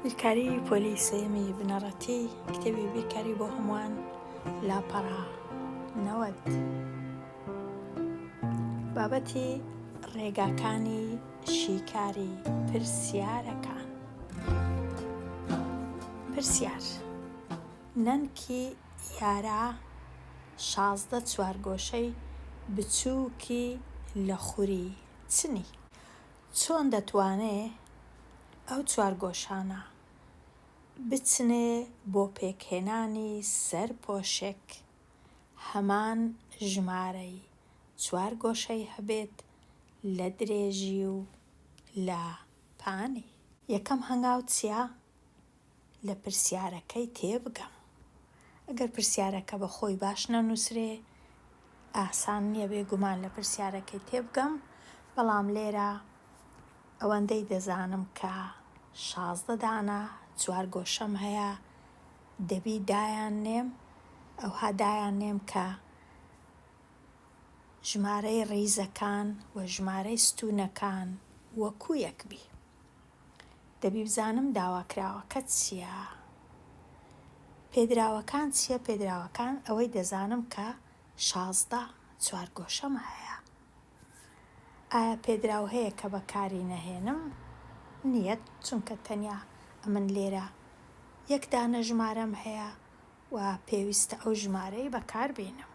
بیرکاری پۆلی سێیەمی بنەڕەتی کتێبی بیرکاری بۆ هەمووان لاپەڕە 90 بابەتی ڕێگاکانی شیکاری پرسیارەکان پرسیار نەنکی یارا 16 چوارگۆشەی بچووکی لە خوری چنی چۆن دەتوانێ ئەو چوارگۆشانە بچنێ بۆ پێکهێنانی سەرپۆشێک هەمان ژمارەی چوارگۆشەی هەبێت لە درێژی و لە پانی؟ یەکەم هەنگاو چیە؟ لە پرسیارەکەی تێبگەم. ئەگەر پرسیارەکە بە خۆی باش نەنووسرێ ئاسان نییە بێگومان لە پرسیارەکەی تێبگەم، بەڵام لێرە ئەوەندەی دەزانم کە 16 دانە چوارگۆشەم هەیە دەبی دایاننێم، ئەوها دایاننێم کە ژمارەی ڕیزەکان و ژمارەی ستوونەکان وەکوو یەک بی. دەبی بزانم داواکراوەکە چییە؟ پێدراوەکان چییە؟ پێدراوەکان ئەوەی دەزانم کە 16 چوارگۆشەم هەیە. ئایا پێدراو هەیە کە بەکاری نەهێنم؟ نییە، چونکە تەنیا ئەمن لێرە یەک دانە ژمارەم هەیە و پێویستە ئەو ژمارەی بەکار بێنم.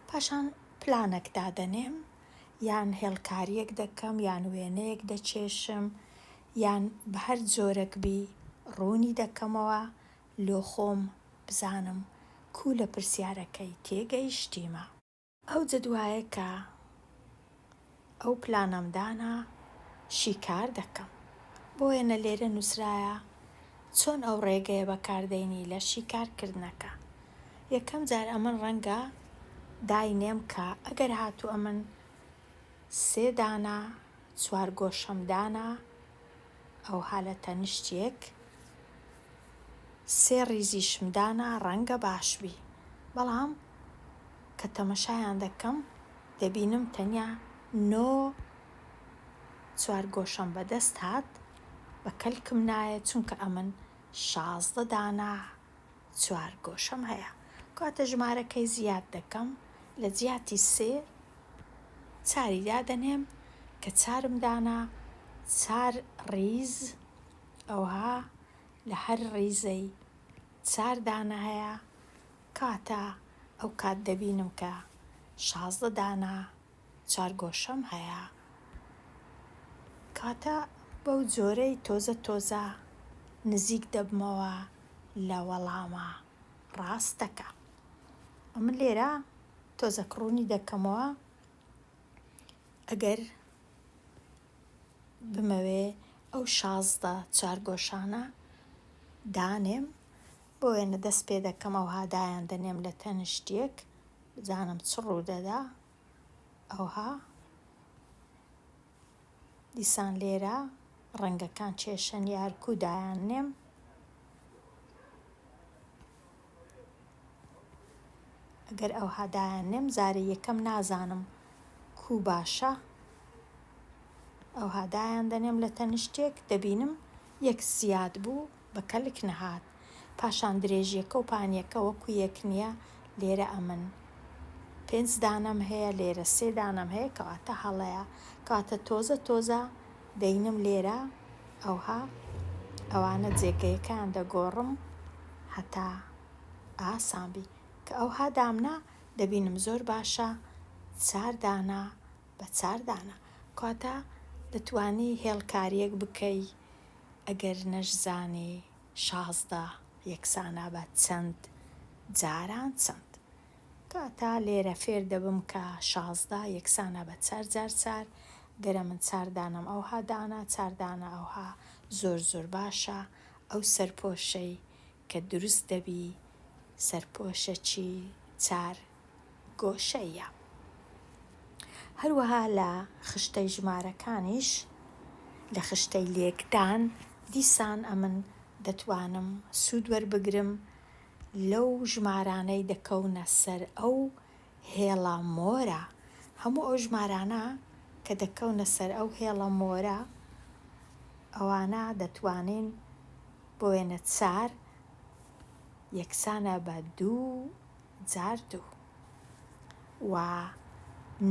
پاشان پلانەک دادەنێم یان هێڵکارییەک دەکەم یان وێنەیەک دەکێشم یان بە هەر جۆرەک بی ڕوونی دەکەمەوە لۆ خۆم بزانم کوو لە پرسیارەکەی تێگەیشتیمە. ئەو جەدوایە کە ئەو پلانەم دانا شیکار دەکەم. بۆیە نە لێرە نووسرایە چۆن ئەو ڕێگەیە بەکار دەینی لە شیکار کردنەکە. یەکەم جار ئەمن ڕەنگە داینێم کە ئەگەر هاتوو ئەمن سێ دانە چوارگۆشەم دانا ئەوها لە تەنشت یەک سێ ڕیزیشم دانا ڕەنگە باش بی بەڵام کە تەمەشایان دەکەم دەبینم تەنیا نۆ چوارگۆشەم بەدەست هات بە کەلکم نایە چونکە ئەمن 16 دانە چوارگۆشەم هەیە کەواتە ژمارەکەی زیاد دەکەم لە جیاتی سێ چاری دادەنێم کە چارم دانا چار ڕیز ئەوها لە هەر ڕیزەی چار دانە هەیە کەواتە ئەو کات دەبینم کە 16 دانە چوارگۆشەم هەیە کەواتە بەو جۆرەی تۆزە تۆزە نزیک دەبمەوە لە وەڵامە ڕاستەکە. ئەمن لێرە تۆزەک ڕوونی دەکەمەوە ئەگەر بمەوێ ئەو 16 چوارگۆشانە دانێم بۆ وێنە دەست پێ دەکەم ئەوها دایان دەنێم لە تەنشت یەک بزانم چ ڕوو دەدا ئەوها دیسان لێرە ڕەنگەکان کێشەن یار کو دایان نێم. ئەگەر ئەوها دایان نێم جارێ یەکەم نازانم کو باشە ئەوها دایان دەنێم لە تەنیشتێک دەبینم یەک زیاد بوو بە کەلک نەهات پاشان درێژیەکە و پانیەکە وەکو یەک نیە لێرە ئەمن پێنج دانەم هەیە لێرە سێ دانەم هەیە کەواتە هەڵەیە کەواتە تۆزە تۆزە دەینم لێرە ئەوها ئەوانە جێگەیەکەیان دەگۆڕم هەتا ئاسان بی کە ئەوها دامنا دەبینم زۆر باشە چار دانە بە چار دانە کەواتە دەتوانی هێڵکاریەک بکەی ئەگەر نەشزانی 16 یەکسانە بە چەند جاران چەند. کەواتە لێرە فێر دەبم کە 16 یەکسانە بە چار جار چار، گەر ئەمن چار دانەم ئەوها دانا، چار دانە ئەوها زۆر زۆر باشە، ئەو سەرپۆشەی کە دروست دەبی سەرپۆشەکی چار گۆشەیە. هەروەها لە خشتەی ژمارەکانیش لە خشتەی لێکدان دیسان ئەمن دەتوانم سوود وەربگرم لەو ژمارانەی دەکەونە سەر ئەو هێڵە مۆرە، هەموو ئەو ژمارانە کە دەکەونە سەر ئەو هێڵە مۆرە ئەوانە دەتوانین. بۆ وێنە چار یەکسانە بە دوو جار دوو و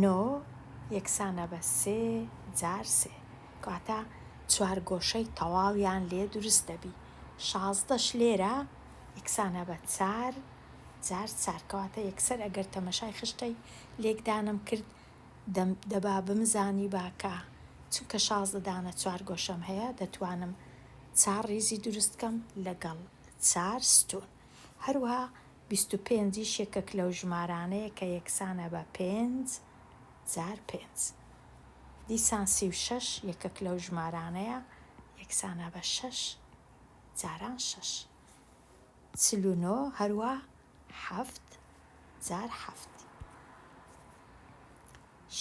نۆ یەکسانە بە سێ جار سێ. کەواتە چوارگۆشەی تەواویان لێ دروست دەبی. شازدەش لێرە یەکسانە بە چار جار چار. کەواتە یەکسەر ئەگەر تەمەشای خشتەی لێکدانم کرد دەم دەبا بمزانیبا کە چونکە 16 دانە چوارگۆشەم هەیە دەتوانم چار ڕیزی دروست کەم لەگەڵ چار ستوون. هەروەها 25 یش یەکەک لەو ژمارانەیە کە یەکسانە بە پێنج جار پێنج. دیسان 36 یەکەک لەو ژمارانەیە یەکسانە بە شەش جاران شەش. 49 هەروا حەفت جار حەفت.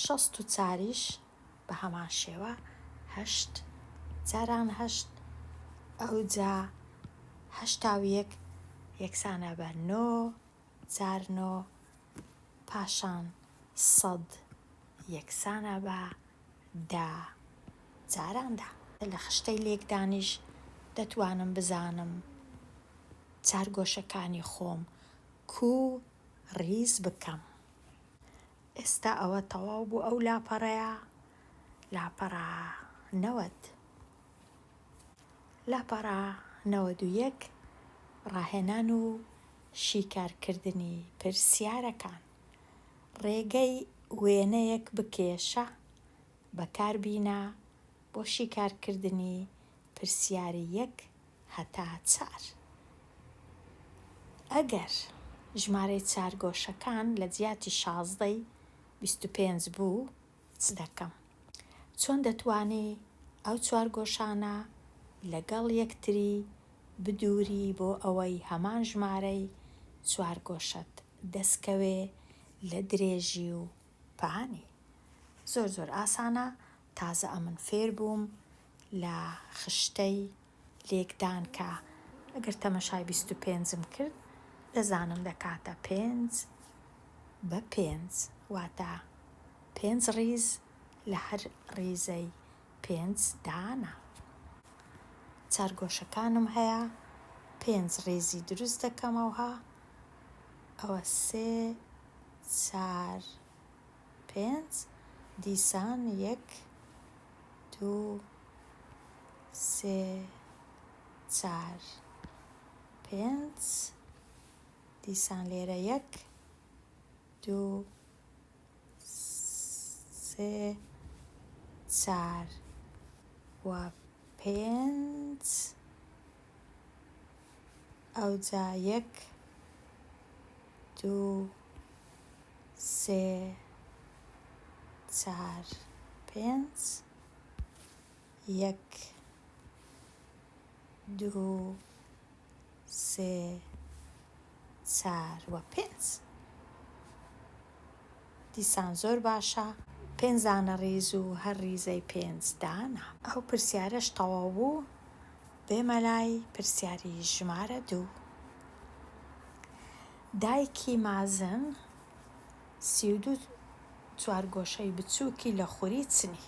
64یش بە هەمان شێوە هەشت جاران هەشت. ئەوجا 81 یەکسانە بە نۆ جار نۆ. پاشان 100 یەکسانە بە دە جاران دە. لە خشتەی لێکدانیش دەتوانم بزانم چارگۆشەکانی خۆم کوو ڕیز بکەم. ئێستا ئەوە تەواو بوو ئەو لاپەڕەیە، لاپەڕە 90. لاپەڕە 91 ڕاهێنان و شیکارکردنی پرسیارەکان. ڕێگەی وێنەیەک بکێشە بەکاربینە بۆ شیکارکردنی پرسیاری یەک هەتا چار. ئەگەر ژمارەی چارگۆشەکان لە جیاتی شازدەی 25 بوو چ دەکەم؟ چۆن دەتوانی ئەو چوارگۆشانە لەگەڵ یەکتری بدووری بۆ ئەوەی هەمان ژمارەی چوارگۆشەت دەستکەوێ لە درێژی و پانی؟ زۆر زۆر ئاسانە، تازە ئەمن فێر بووم لە خشتەی لێکدان کە ئەگەر تەمەشای 25م کرد دەزانم دەکاتە پێنج بە پێنج، واتە پێنج ڕیز لە هەر ڕیزەی پێنج دانە. چارگۆشەکانم هەیە، پێنج ڕیزی دروست دەکەمەوه. ئەوە سێ چار پێنج، دیسان یەک دوو سێ چار پێنج، دیسان لێرە یەک دوو سێ چار و پێنج، ئەوجا یەک دوو سێ چار پێنج، یەک دوو سێ چار و پێنج. دیسان زۆر باشە. پێنج دانە ڕیز و هەر ڕیزەی پێنج دانە. ئەو پرسیارەش تەواو بوو، بێمە لای پرسیاری ژمارە دوو. دایکی مازن 32 چوارگۆشەی بچووکی لە خوری چنی.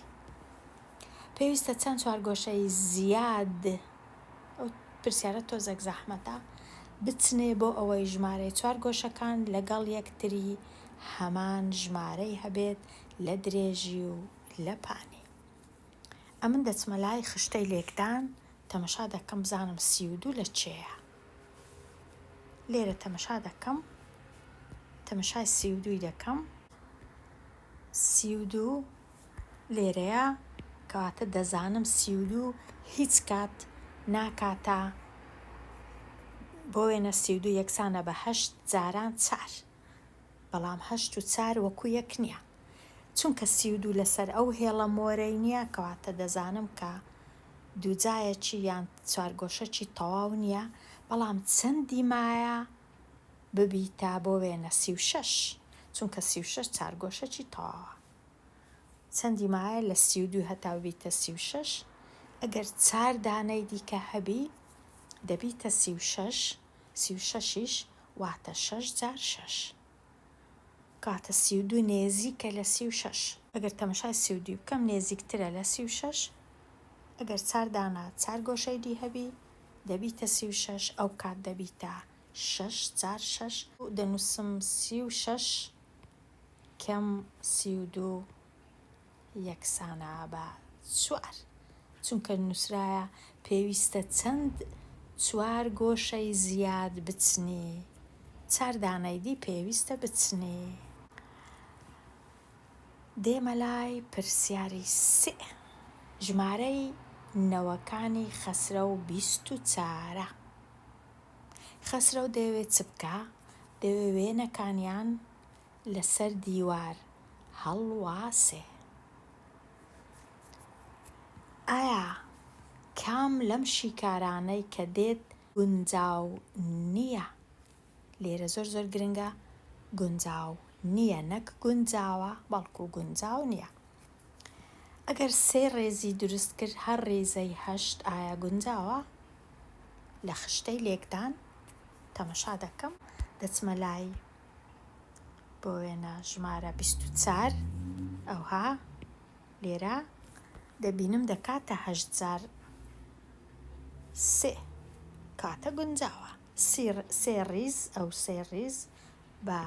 پێویستە چەند چوارگۆشەی زیاد، ئەو پرسیارە تۆزێک زەحمەتە، بچنێ بۆ ئەوەی ژمارەی چوارگۆشەکان لەگەڵ یەکتری هەمان ژمارەی هەبێت لە درێژی و لە پانی. ئەمن دەچمە لای خشتەی لێکدان تەمەشا دەکەم بزانم 32 لە چێیە. لێرە تەمەشا دەکەم، تەمەشای 32ی دەکەم. 32 لێرەیە، کەواتە دەزانم 32 هیچ کات ناکاتە بۆ وێنە 32 یەکسانە بە هەشت جاران چار، بەڵام هەشت و چار وەکو یەک نییە. چونکە 32 لەسەر ئەو هێڵە مۆرەی نییە، کەواتە دەزانم کە دووجایەکی یان چوارگۆشەکی تەواو نییە، بەڵام چەندی مایە ببیتە بۆ وێنە 36، چونکە 36 چارگۆشەکی تەواوە. چەندی مایە لە 32 هەتا ببیتە 36؟ ئەگەر چار دانەی دیکە هەبی دەبیتە 36، 36یش واتە شەش جار شەش. کاتە 32 نێزیکە لە 36. ئەگەر تەمەشای 32 بکەم نێزیکترە لە 36. ئەگەر چار دانە چار گۆشەی دی هەبی. دەبیتە 36 ئەو کات دەبیتە شەش جار شەش دەنووسم 36 کەم 32 یەکسانە بە چوار چونکە نووسرایە پێویستە چەند چوار گۆشەی زیاد بچنی چار دانەی دی پێویستە بچنی. دێمە لای پرسیاری سێ. ژمارەی نەوەکانی خەسرەو 24 ە. خەسرەو دەیەوێ چ بکا؟ دەیەوێ وێنەکانیان لەسەر دیوار هەڵواسێ. ئایا کام لەم شیکارانەی کە دێت گونجاو نییە؟ لێرە زۆر زۆر گرنگە گونجاو نییە نەک گونجاوە بەڵکو گونجاو نییە. ئەگەر سێ ڕێزی دروست کرد هەر ڕیزەی هەشت ئایا گونجاوە؟ لە خشتەی لێکدان تەمەشا دەکەم دەچمە لای بۆ وێنە ژمارە 24 ئەوها لێرە دەبینم دەکاتە هەشت جار سێ کاتە گونجاوە سێ ڕیز ئەو سێ ڕیز بە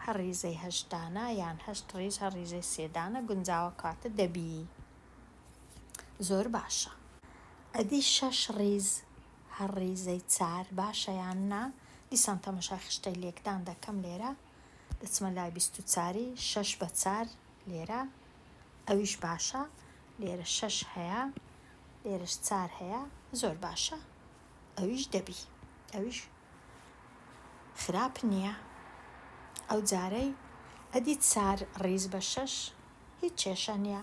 هەر ڕیزەی هەشت دانە یان هەشت ڕیز هەر ڕیزەی سێ دانە گونجاوە کاتە دەبی زۆر باشە. ئەدی شەش ڕیز هەر ڕیزەی چار باشە یان نا؟ دیسان تەمەشای خشتەی لێکدان دەکەم لێرە دەچمە لای 24 ی شەش بە چار لێرە ئەویش باشە لێرە شەش هەیە لێرەش چار هەیە زۆر باشە ئەویش دەبی ئەویش خراپ نییە ئەو جارەی ئەدی چار ڕیز بە شەش هیچ کێشە نییە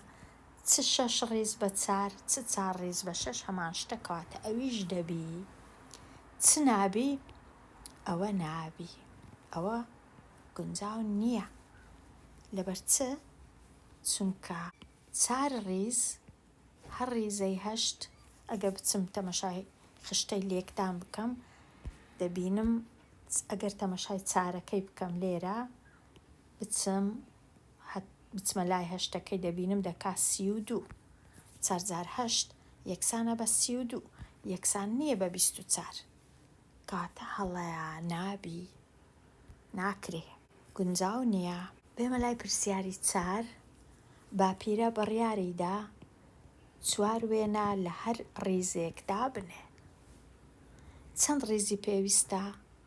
چ شەش ڕیز بە چار چ چار ڕیز بە شەش هەمان شتە کەواتە ئەویش دەبی چ نابی ئەوە نابی ئەوە گونجاو نییە لەبەر چ چونکە چار ڕیز هەر ڕیزەی هەشت ئەگەر بچم تەمەشای خشتەی لێکدان بکەم دەبینم ئەگەر تەمەشای چارەکەی بکەم لێرە بچم بچمە لای هەشتەکەی دەبینم دەکا 32 چار جار هەشت یەکسانە بە 32 یەکسان نییە بە 24 کاتە هەڵەیە نابی ناکرێ گونجاو نییە. بێمە لای پرسیاری چار باپیرە بڕیاری دا چوار وێنە لە هەر ڕیزێک دابنێ. چەند ڕیزی پێویستە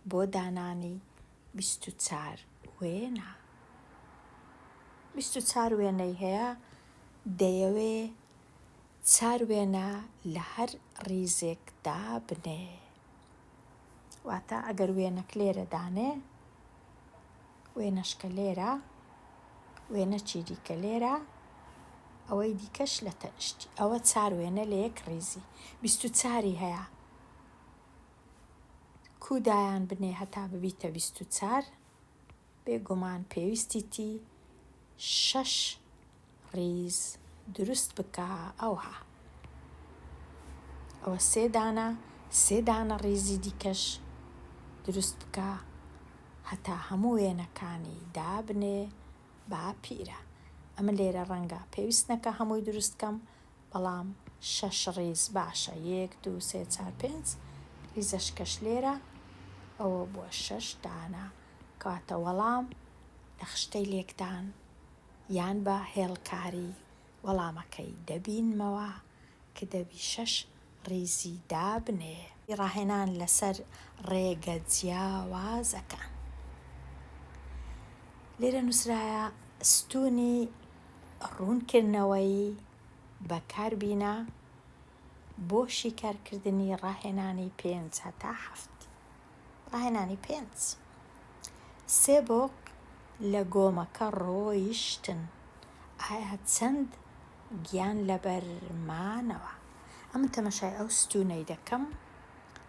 بۆ دانانی 24 وێنە؟ 24 وێنەی هەیە دەیەوێ چار وێنە لە هەر ڕیزێک دابنێ. واتە ئەگەر وێنەک لێرە دانێ وێنەشکە لێرە وێنەکی دیکە لێرە ئەوەی دیکەش لە تەنیشتی ئەوە چار وێنە لە یەک ڕیزی 24 ی هەیە کو دایان بنێ هەتا ببیتە 24 بێگومان پێویستیتی شەش ڕیز دروست بکا ئەوها ئەوە سێ دانە سێ دانە ڕیزی دیکەش دروست بکا هەتا هەموو وێنەکانی دابنێ باپیرە ئەمن لێرە ڕەنگە پێویست نەکا هەمووی دروست کەم بەڵام شەش ڕیز باشە یەک دوو سێ چار پێنج ڕیزەشکەش لێرە ئەوە بووە شەش دانە کەواتە وەڵام لە خشتەی لێکدان یان بە هێڵکاری وەڵامەکەی دەبینمەوە کە دەبی شەش ڕیزی دابنێ. ڕاهێنان لەسەر ڕێگە جیاوازەکان. لێرە نووسرایە ستوونی ڕوونکردنەوەی بەکاربینە بۆ شیکارکردنی ڕاهێنانی پێنج هەتا حەفت. ڕاهێنانی پێنج. سێ بۆق لە گۆمەکە ڕۆیشتن. ئایا چەند گیان لەبەر مانەوە؟ ئەمن تەمەشای ئەو ستوونەی دەکەم،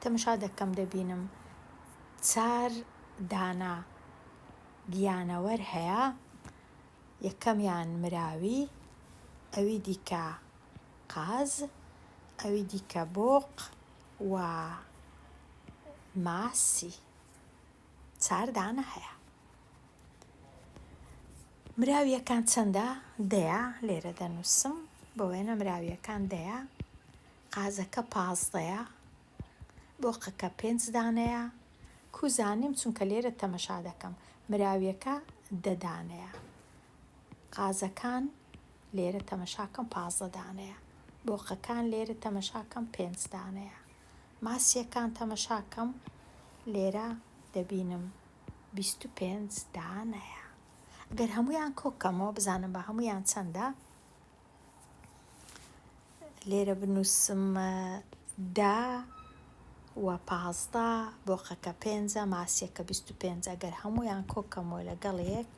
تەمەشا دەکەم دەبینم چار دانە گیانەوەر هەیە، یەکەمیان مراوی، ئەوی دیکە قاز، ئەوی دیکە بۆق و ماسی. چار دانە هەیە. مراویەکان چەندە؟ دەیە. لێرە دەنووسم بۆ وێنە مراویەکان دەیە. قازەکە پازدەیە. بۆقەکە پێنج دانەیە. کو زانیم چونکە لێرە تەمەشا دەکەم مراویەکە دە دانەیە. قازەکان لێرە تەمەشاکەم 15 دانەیە. بۆقەکان لێرە تەمەشاکەم پێنج دانەیە. ماسیەکان تەمەشاکەم لێرە دەبینم 25 دانەیە. گەر هەموویان کۆکەمەوە بزانم بە هەموویان چەندە لێرە بنووسم دە و 15 بۆقەکە پێنجە ماسیەکە 25 ئەگەر هەموویان کۆکەمەوە لەگەڵ یەک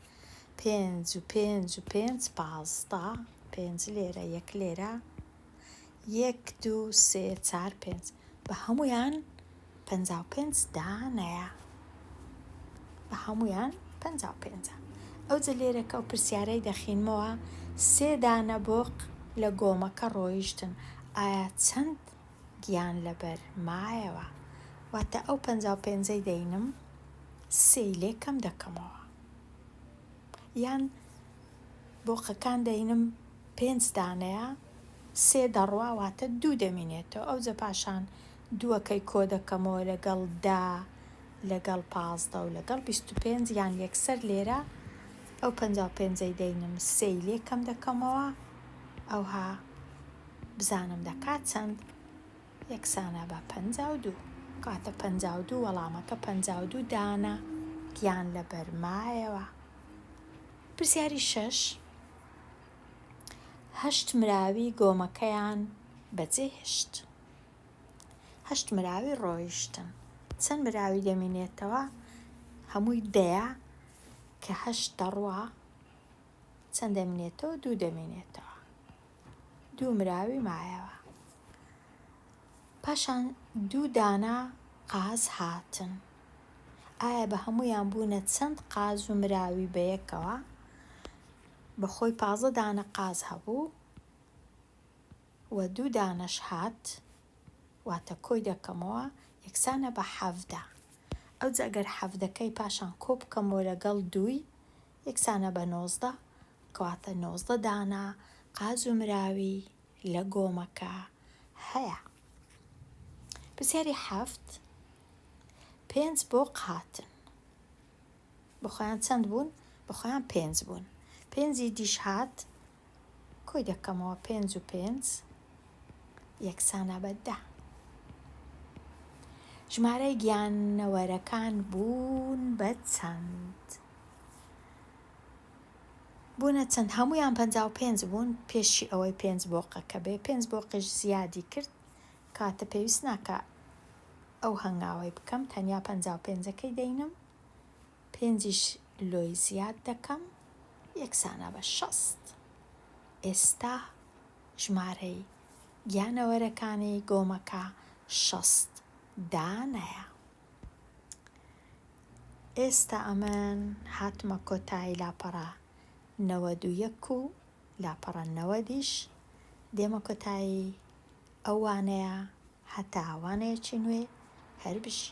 پێنج و پێنج و پێنج 15 پێنج لێرە یەک لێرە یەک دوو سێ چار پێنج بە هەموویان 55 دانەیە بە هەموویان 55 ئەوجە لێرەکە ئەو پرسیارەی دەخینمەوە سێ دانە بۆق لە گۆمەکە ڕۆیشتن ئایا چەند گیان لەبەر مایەوە؟ واتە ئەو 55ەی دەینم سێی لێ کەم دەکەمەوە یان بۆقەکان دەینم پێنج دانەیە سێ دەڕوا واتە دوو دەمینێتەوە ئەوجە پاشان دووەکەی کۆ دەکەمەوە لەگەڵ دە لەگەڵ 15 و لەگەڵ 25 یان یەکسەر لێرە ئەو 55ەی دەینم سێی لێ کەم دەکەمەوە ئەوها بزانم دەکات چەند یەکسانە بە 52 کاتە 52 وەڵامەکە 52 دانە گیان لەبەر مایەوە. پرسیاری شەش هەشت مراوی گۆمەکەیان بەجێهێشت. هەشت مراوی ڕۆیشتن. چەند مراوی دەمینێتەوە؟ هەمووی دەیە کە هەشت دەڕوا چەند دەمینێتەوە؟ دوو دەمینێتەوە. دوو مراوی مایەوە. پاشان دوو دانە قاز هاتن. ئایا بە هەموویان بوونە چەند قاز و مراوی بەیەکەوە؟ بەخۆی 15 دانە قاز هەبوو و دوو دانەش هات واتە کۆی دەکەمەوە یەکسانە بە حەڤدە. ئەوجا ئەگەر حەڤدەکەی پاشان کۆ بکەمەوە لەگەڵ دووی یەکسانە بە نۆزدە کەواتە نۆزدە دانە قاز و مراوی لە گۆمەکە هەیە. پرسیاری حەفت پێنج بۆق هاتن. بە خۆیان چەند بوون؟ بە خۆیان پێنج بوون. پێنجی دیش هات کۆی دەکەمەوە پێنج و پێنج یەکسانە بە دە. ژمارەی گیانەوەرەکان بوون بە چەند؟ بوونە چەند؟ هەموویان 55 بوون پێشی ئەوەی پێنج بۆقەکە بێ پێنج بۆقیش زیادی کرد کاتە پێویست ناکە ئەو هەنگاوەی بکەم تەنیا 55ەکەی دەینم پێنجیش لۆی زیاد دەکەم یەکسانە بە شەست. ئێستا ژمارەی گیانەوەرەکانی گۆمەکە شەست دانەیە. ئێستا ئەمن هاتمە کۆتایی لاپەڕە 91 و لاپەڕە نەوەدیش دێمە کۆتایی ئەو وانەیە هەتا وانەیەکی نوێ هەر بژی.